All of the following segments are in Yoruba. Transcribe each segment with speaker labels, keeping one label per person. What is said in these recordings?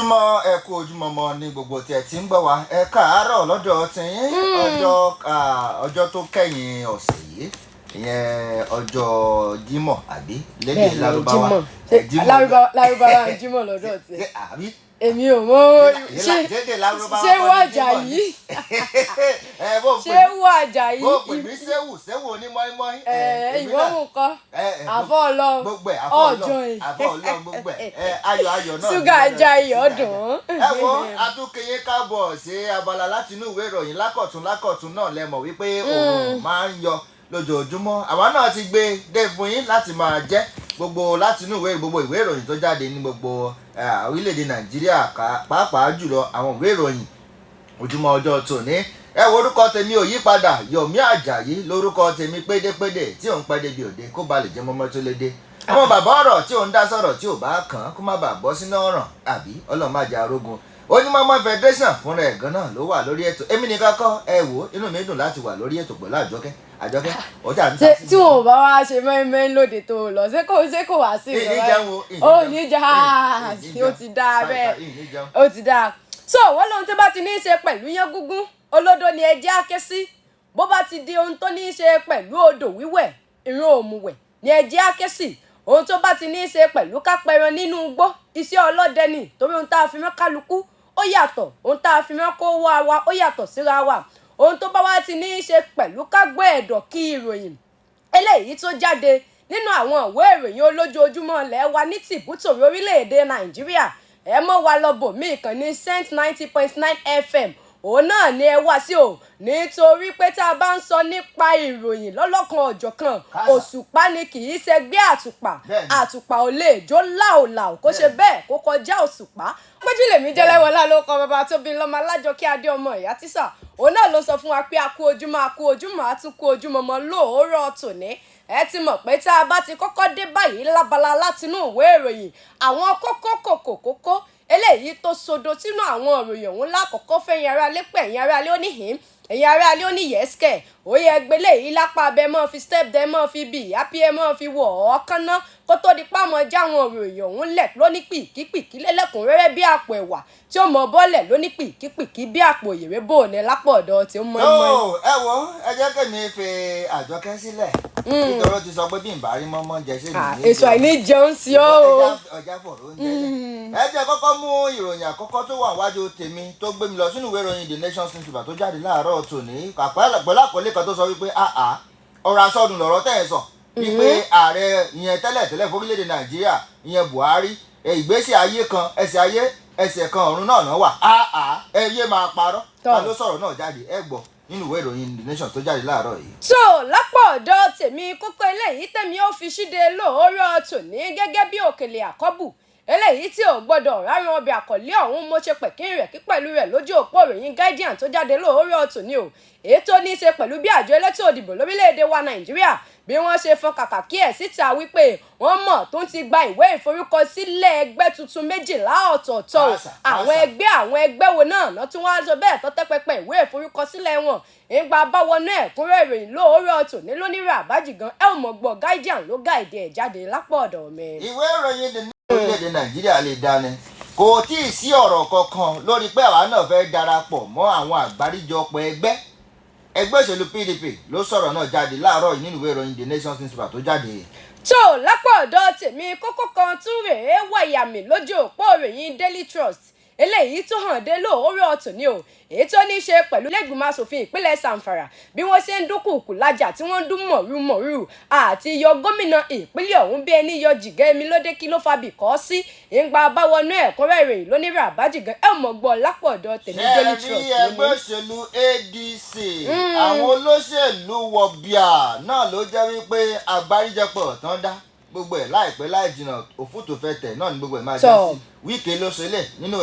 Speaker 1: Ojúmọ́, ẹ kú ojúmọ́ mọ́ ní gbogbo tí ẹ ti ń gbọ́ wa. Ẹ káàárọ̀ lọ́dọ̀ tiyín. Ọjọ́ tó kẹ́yìn ọ̀sẹ̀ yìí, ìyẹn ọjọ́ Jímọ̀, àbí lédè
Speaker 2: Bẹ́ẹ̀ ni.
Speaker 1: Lárúbáwá.
Speaker 2: Jímọ̀.
Speaker 1: Ẹ, Jímọ̀.
Speaker 2: Lárúbáwá ń Jímọ̀ lọ́dọ̀ tiẹ̀?
Speaker 1: Ṣé, àbí?
Speaker 2: Èmi ò mọ̀. Ṣé
Speaker 1: Lédè Lárúbáwá
Speaker 2: ṣé
Speaker 1: kọ́ ni
Speaker 2: wàjà
Speaker 1: Jímọ̀ ni?
Speaker 2: yìí?
Speaker 1: Ẹ bó
Speaker 2: Ṣé wàjà yìí?
Speaker 1: Bó pè mí séwù séwù onímọ́ímọ́í.
Speaker 2: Ẹ
Speaker 1: Èmi
Speaker 2: ìwọ
Speaker 1: náà.
Speaker 2: mú kọ́
Speaker 1: Ẹ,
Speaker 2: àfọ Ọlọ́run.
Speaker 1: Gbogbo ẹ àfọ
Speaker 2: ọjọ́
Speaker 1: Ọlọ́run.
Speaker 2: yìí.
Speaker 1: Àfọ Ọlọ́run, gbogbo ẹ. Ẹ, ayọ̀ ayọ̀ náà ni
Speaker 2: Ṣúgà
Speaker 1: lọ́dọ̀
Speaker 2: ajá iyọ̀
Speaker 1: ṣúgà
Speaker 2: dùn.
Speaker 1: Ajá. Ẹ wo, atúnkẹyẹ káàbọ̀ sí abala láti inú ìwé ìròyìn lákọ̀tún lákọ̀tún náà. Lẹ mọ̀ wípé òun máa ń yọ lójoojúmọ́. Àwa náà ti gbé dé fún yín láti máa jẹ́ gbogbo láti inú ìwé, gbogbo ìwé ìròyìn tó jáde ní gbogbo orílẹ̀-èdè Nàìjíríà, pàápàá jùlọ àwọn ìwé ìròyìn ojúmọ́ ọjọ́ tòní. Ẹ wo, orúkọ tèmi ò yí padà, Yomi Àjàyí lórúkọ tèmi, pédépédé tí òun pẹ́ débi òde kó ba lè jẹ́ mọ́mọ́ tó lédè. Àwọn bàbá ọ̀rọ̀ tí òun dá sọ̀rọ̀ tí ò bá kàn án kó má bàa bọ́ sínú ọ̀ràn, àbí Ọlọ́run má jẹ́ arógun. Onímọ̀mọ́ Federation fúnra ẹ̀ gan náà ló wà lórí ètò. Èmi nìkan kọ́. Ẹ wò ó, inú mi dùn láti wà lórí ètò pẹ̀lú Àjọkẹ́. Àjọkẹ́, ọjà ń ta
Speaker 2: Ṣé
Speaker 1: sí
Speaker 2: tí wọn ò bá wá ṣe mẹ́rin lóde tó lọ, ṣé kò wá sí
Speaker 1: Ìní
Speaker 2: ìrọ̀lẹ́?
Speaker 1: jẹun o, ìní
Speaker 2: Ó
Speaker 1: jẹun.
Speaker 2: ní jà.
Speaker 1: Ìní
Speaker 2: Ó
Speaker 1: jẹun.
Speaker 2: ti dáa bẹ́ẹ̀.
Speaker 1: Ìní jẹun.
Speaker 2: Ó ti dáa. So wọ́n lóhun tó bá ti ní í ṣe pẹ̀lú yán gúngún, olódó ni ẹ jẹ́ á ké sí. Bó bá ti di ohun tó ní í ṣe pẹ̀lú odò wíwẹ̀, ìrun òmùwẹ̀ ni ẹ jẹ́ á ké sí. Ohun tó bá ti ní í ṣe pẹ̀lú kápẹran nínú igbó, iṣẹ́ ọlọ́dẹ ni, torí ohun tá a fi mọ́ kálukú ó yàtọ̀, ohun tá a fi mọ́ kó wá wa ó yàtọ̀ síra wa. Ohun tó bá wá ti ní í ṣe pẹ̀lú kágbọ́ ẹ̀dọ̀ kí ìròyìn eléyìí tó jáde nínú àwọn ìwé ìròyìn olójoojúmọ́ ilẹ̀ wa ní tìbútòrò orílẹ̀-èdè Nàìjíríà, ẹ mọ́ wa lọ bò mí. Ìkànnì Cent 90.9 FM, òun náà ni ẹ wá sí o, nítorí pé tá a bá ń sọ nípa ìròyìn lọ́lọ́kan ọ̀jọ̀kan,
Speaker 1: Kásà.
Speaker 2: òṣùpá ni, kì í ṣẹgbẹ́ àtùpà. Àtùpà ò lè jó láòláò kó ṣe bẹ́ẹ̀ kó kọjá òṣùpá. Péjú lèmi jẹ́ lẹ́wọ̀lá ló kọ bàbá tó bí lọ́mọ alájọkí adé ọmọ ìyá tíṣà. Òun náà ló sọ fún wa pé a kú ojúmọ́, a kú ojúmọ́, a tún kú ojúmọ́ mọ́ lóòórọ̀ tòní. Ẹ ti mọ̀ pé tá a bá ti kọ́kọ́ dé báyìí lábala látinú ìwé ìròyìn, àwọn kókó kòkó kókó eléyìí tó sodo sínú àwọn ìròyìn ọ̀hún lákọ̀ọ́kọ́ fẹ̀yìn ara lé pé ẹ̀yìn ara lé ó níhìn, ẹ̀yin ará ilé ó ní yẹ́sìkẹ̀ ó yẹ gbélé yìí lápá abẹ mọ́ fi step dẹ́ mọ́ fi bì happy ẹ mọ́ fi wọ̀ ọ́ kánná kó tó di pámọ́ jáwọn ìròyìn ọ̀hún lẹ̀ lóní pìkípìkí lẹ́lẹ́kùnrẹ́rẹ́ bí àpò ẹ̀wà tí ó mọ bọ́ọ̀lẹ̀ lóní pìkípìkí bí àpò òyèrè bò ní lápò ọ̀dọ̀ tí ó mọ́ mọ́.
Speaker 1: Tó ẹ wo, ẹ jẹ́ kẹ́mi fi Àjọkẹ́ sílẹ̀, nítorí ó ti sọ pé bí n bá rí mọ́mọ́ jẹ ṣé mi ní
Speaker 2: Èso àìní jẹun sí ọ́ o.
Speaker 1: Ọjà fọ̀rọ̀ oúnjẹ lẹ̀. Ẹ jẹ́ kọ́kọ́ mú ìròyìn àkọ́kọ́ tó wà wájú tèmi tó gbé mi lọ sínú ìwé ìròyìn The Nation newspaper tó jáde láàárọ̀ tòní, pẹ̀lú àkọlé kan tó sọ wípé àá ọ̀rọ̀ asọ́dún lọ̀rọ̀ tẹ̀ ẹ̀ sọ wípé ààrẹ ìyẹn tẹ́lẹ̀ tẹ́lẹ̀ fórílẹ̀-èdè Nàìjíríà, ìyẹn Buhari, ìgbésí ayé kan ẹsẹ̀ ayé, ẹsẹ̀ kan ọ̀run náà náà wà. Àá ẹ yé máa parọ́. Ta ló sọ̀rọ̀ náà jáde? Ẹ gbọ́ nínú ìwé ìròyìn The Nation tó jáde láàárọ̀ yìí.
Speaker 2: Tó lápò ọ̀dọ̀ tèmi, kókó eléyìí tèmi ó fi ṣíde lóòórọ̀ tòní gẹ́gẹ́ bí òkèlè àkọ́bù eléyìí tí ò gbọ́dọ̀ rárun ọbẹ̀, àkọlé ọ̀hún mo ṣe pẹ̀kín rẹ̀ kí pẹ̀lú rẹ̀ lójú òpó ìròyìn Guardian tó jáde lóòórọ̀ tòní o, èyí tó ní í ṣe pẹ̀lú bí àjọ elétò òdìbò lórílẹ̀‐èdè wa Nàìjíríà bí wọ́n ṣe fọn kàkà kí ẹ̀ síta wípé wọ́n mọ̀ tó ń ti gba ìwé ìforúkọsílẹ̀ ẹgbẹ́ tuntun 12 ọ̀tọ̀ọ̀tọ̀ o.
Speaker 1: Àṣà,
Speaker 2: Àwọn
Speaker 1: àṣà.
Speaker 2: ẹgbẹ́, àwọn ẹgbẹ́ wo náà náà tún wá sọ bẹ́ẹ̀ tó tẹ́ pẹpẹ ìwé ìforúkọsílẹ̀ wọn? Ìgbà báwọnú ẹ̀kúnrẹ́ ìròyìn lóòórọ̀ tòní lónírà àbájì gan, ẹ ò mọ̀ gbọ́. Guardian ló gáìdì ẹ̀ jáde lápò ọ̀dọ̀ mi.
Speaker 1: Ìwé ìròyìn The Nation, orílẹ̀-èdè Nàìjíríà lè dání, kò tí ì sí ọ̀rọ̀ kankan lórí pé àwa náà fẹ́ darapọ̀ mọ́ àwọn àgbáríjọpọ̀ ẹgbẹ́. Ẹgbẹ́ òṣèlú PDP ló sọ̀rọ̀ náà jáde láàárọ̀ yìí nínú ìwé ìròyìn The Nation newspaper tó jáde.
Speaker 2: Tó lápò ọ̀dọ̀ tèmi, kókó kan tún rèé wàyàmì lójú òpó ìròyìn Daily Trust eléyìí tó hàn dé lóòórọ̀ tòní o, èyí tó ní í ṣe pẹ̀lú lẹ́gbìmọ̀ asòfin ìpínlẹ̀ Zamfara bí wọ́n ṣe ń dúnkùkù lájà tí wọ́n ń dún mọ̀rú àti yọ gómìnà ìpínlẹ̀ ọ̀hún bí ẹni yọ jìgẹ́ ẹmi lóde. Kí ló fa bìkọ́ sí ìgbà báwọnú ẹ̀kúnrẹ́ ìròyìn lónírà àbájìgàn, ẹ̀ mọ̀ gbọ́ lápò ọ̀dọ̀ tèmi.
Speaker 1: Ṣé ẹ
Speaker 2: Daily
Speaker 1: rí
Speaker 2: Trust
Speaker 1: ẹgbẹ́
Speaker 2: lónìí.
Speaker 1: òṣèlú ADC, àwọn olóṣèlú wọ̀bìà náà ló jẹ́ wípé àgbáríjọpọ̀ tán dá gbogbo ẹ̀ láìpẹ́ láì jìnnà, òfútù fẹ́ tẹ̀ náà ni gbogbo ẹ̀ máa já sí. Wike ló ṣe lẹ̀ nínú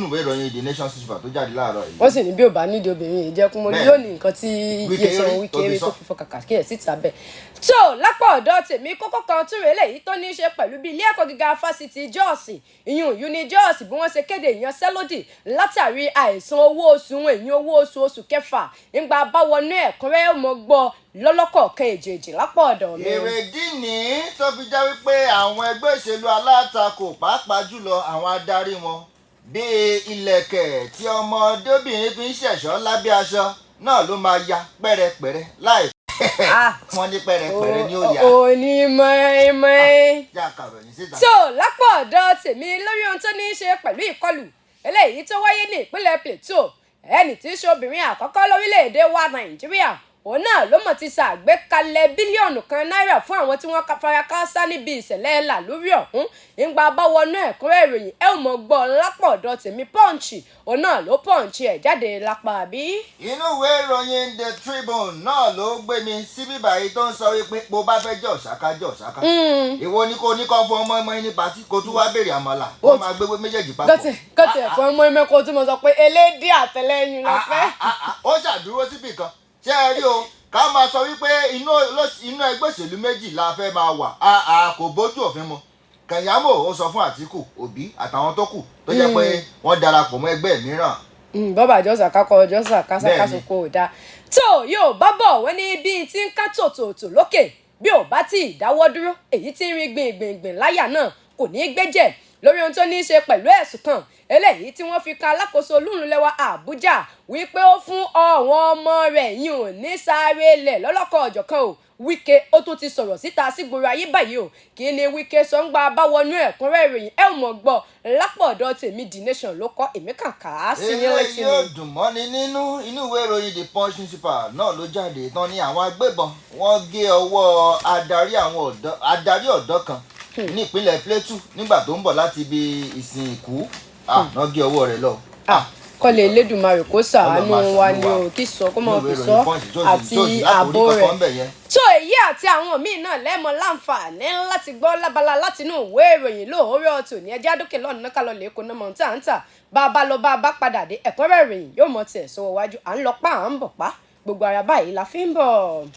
Speaker 1: ìwé ìròyìn The Nation newspaper tó jáde láàárọ̀ yìí.
Speaker 2: Wọ́n sì ní bí ò bá nídìí obìnrin yìí jẹ́ kúmọ́lú.
Speaker 1: Bẹ́ẹ̀.
Speaker 2: Yóò ní nǹkan tí
Speaker 1: Wike
Speaker 2: Nyesom
Speaker 1: rí,
Speaker 2: Wike
Speaker 1: tó fi
Speaker 2: rí
Speaker 1: sọ.
Speaker 2: tó fi fọ kàkà kí ẹ̀ síta bẹ́ẹ̀. Tó lápá ọ̀dọ̀ tèmi, kókó kan tún rèé lèyí tó ní í ṣe pẹ̀lú bí ilé ẹ̀kọ́ gíga fásitì Jos, ìyún UNIJOS, bí wọ́n ṣe kéde ìyanṣẹ́lódì látàrí àìsan owó oṣù wọn, èyí owó oṣù oṣù kẹfà. Ńgbà báwọnú ẹ̀kúnrẹ́ mọ́ gbọ́ lọ́lọ́kọ̀ọ̀kan èjèèjì lápá ọ̀dọ̀ mi.
Speaker 1: Èrèdí ní tó fi jẹ́ wípé àwọn ẹgbẹ́ òṣèlú alátakò, pàápàá jùlọ àwọn adarí wọn, Bí ilẹ̀kẹ̀ tí ọmọdébìnrin fi ń ṣẹ̀ṣọ́ lábẹ́ aṣọ náà ló máa ya pẹ́rẹpẹ̀rẹ láì wọ́n ní pẹ́rẹpẹ̀rẹ ní ó yà.
Speaker 2: Onímọ̀ọ́mọ́.
Speaker 1: Já kàròyìn síta.
Speaker 2: Tó lápò ọ̀dọ̀ tèmi, lórí ohun tó ní í ṣe pẹ̀lú ìkọlù eléyìí tó wáyé ní ìpínlẹ̀ Plateau, ẹni tí í ṣe obìnrin àkọ́kọ́ lórílẹ̀‐èdè wa Nàìjíríà, òun náà ló mọ̀ ti ṣàgbékalẹ̀ 1 bílíọ̀nù náírà fún àwọn tí wọ́n fara káásá níbi ìṣẹ̀lẹ̀ làlúrí ọ̀hún. Ìgbà bá wọnú ẹ̀kúnrẹ́ ìròyìn, ẹ ò mọ̀ gbọ́ lápò ọ̀dọ̀ tèmi. Punch, òun náà ló punch ẹ̀ jáde lápá bí.
Speaker 1: Inú ìwé ìròyìn The Tribune náà ló gbé mi síbí báyìí tó ń sọ wípé bó bá fẹ́ jẹ́ ọ̀ṣáká, jẹ́ ọ̀ṣáká. Ìwọ ni kò ní kọ́ fún ọmọ ọmọ yín ní party, kó tún wá béèrè àmàlà, wọ́n máa gbé méjèèjì papọ̀.
Speaker 2: Gọ́tì ẹ̀fọ́ ọmọ ẹ̀mẹ́kọ tí mo sọ pé elédè àtẹlẹ́yìn lọ fẹ́.
Speaker 1: Ah, ah, ah, ó ṣàdúró síbì kan. Ṣé ẹ rí o, ká máa sọ wípé inú ẹgbẹ́ òṣèlú méjì la fẹ́ máa wà, kò bójú òfin mu. Kẹ̀yàmó ó sọ fún Àtíkù, Òbí àtàwọn tó kù tó jẹ́ pé wọ́n darapọ̀ mọ́ ẹgbẹ́ mìíràn.
Speaker 2: Bọ́bà jọ́sà kákọ́ jọ́sà kásá kò dáa tó yóò bá bọ̀. Wọ́n ní bí tí ń ká tòtòtò lókè, bí ò bá tí ì dáwọ́ dúró, èyí tí ń rí gbìngbìngbìn láyà náà kò ní í gbẹ́jẹ̀. Lórí ohun tó ní í ṣe pẹ̀lú ẹ̀sùn kan eléyìí tí wọ́n fi kan alákòóso olúùlú Àbújá wípé ó fún àwọn ọmọ rẹ̀ yìí ò ní sáré lẹ̀ lọ́lọ́kọ̀ ọ̀jọ̀kan o, Wike ó tún ti sọ̀rọ̀ síta sígboro ayé báyìí o. Kí ni Wike sọ? Ń gba báwọnú ẹ̀kúnrẹ́ ìròyìn, ẹ ò mọ̀ gbọ́ lápò ọ̀dọ̀ tèmi. The Nation ló kọ́, èmi kàn kà á sí yín létí
Speaker 1: Eléyìí yóò
Speaker 2: ni.
Speaker 1: dùn mọ́ni nínú. Inú ìwé ìròyìn The Punch newspaper náà ló jáde tán ní àwọn agbébọn wọ́n gé ọwọ́ adarí àwọn ọ̀dọ́, adarí ọ̀dọ́ kan ní ìpínlẹ̀ Plateau nígbà tó ń bọ̀ láti ibi ìsìn ìkú. Náà gé ọwọ́ rẹ̀ lọ.
Speaker 2: Kọ́lé Elédùmarè kó ṣàánú
Speaker 1: Ọlọ́run máa
Speaker 2: wa
Speaker 1: ṣàánú
Speaker 2: ni
Speaker 1: wa.
Speaker 2: o, kí sọ kó máa
Speaker 1: Inú ìwé
Speaker 2: fi
Speaker 1: ìròyìn
Speaker 2: sọ
Speaker 1: Punch
Speaker 2: àti
Speaker 1: tó sì látòrí
Speaker 2: ààbò rẹ̀.
Speaker 1: kankan ńbẹ̀ yẹn.
Speaker 2: Tó èyí àti àwọn míì náà lẹ́mọ láǹfààní láti gbọ́ lábala látinú ìwé ìròyìn lóòórọ̀ tòní. Ẹjẹ́ àdókè lọ́nà ká lọ lè kó náà mọ̀ tá à ń tà bá a bá lọ, bá a bá padà dé, ẹ̀kúnrẹ́rẹ́ ìròyìn yóò mọ̀ tiẹ̀ sọ́wọ́ wájú. À ń lọ pa, à ń bọ̀ pa, gbogbo ara báyìí la fi ń bọ̀.